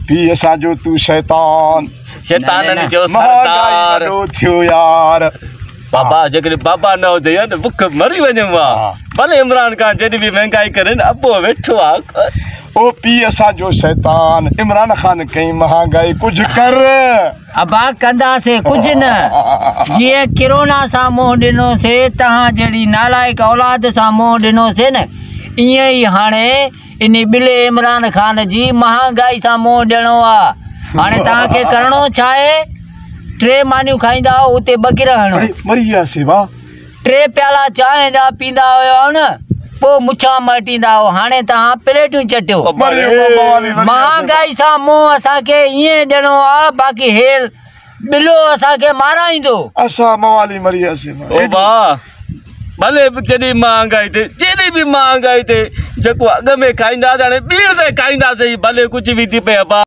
پيء اسان جو تون شيطان. شيطانن جو مهانگائي سردار. وڏو ٿيو يار. بابا جيڪڏهن بابا نه هجي ها ته بک مري وڃون ها. ڀلي عمران خان جيڏي به مهنگائي ڪري نه ابو ويٺو آ. او پيء اسان جو شيطان عمران خان ڪئي مهانگائي ڪجهه ڪر. ابا ڪنداسي ڪجهه نه جيئن ڪرونا سان منهن ڏنوسي توهان جهڙي نالائق اولاد سان منهن ڏنوسي نه ائين ئي هاڻي انهي ٻلي عمران خان جي مهانگائي سان منهن ڏيڻو آ. هاڻي توهان کي ڪرڻو ڇا آهي؟ ٽي مانيون کائيندا هئو اتي ٻه گرهه هڻو. اڙي مري وياسي وا. ٽي پيالا چانهه جا پيندا هيو نه پوء مڇان مهٽيندا هئو هاڻي توهان پليٽون چٽيو. مهانگائي سان منهن اسان کي ائين ڏيڻو آ باقي هيل ٻلو اسان کي مارائيندو. اسان موالي مري وياسي وا. او ڀاء ڀلي به جيڏي مهانگائي ٿئي جيڏي به مهانگائي ٿئي جيڪو اڳ ۾ کائينداسين هاڻي ٻيڻ تي کائينداسين ڀلي ڪجهه به ٿي پئي ابا.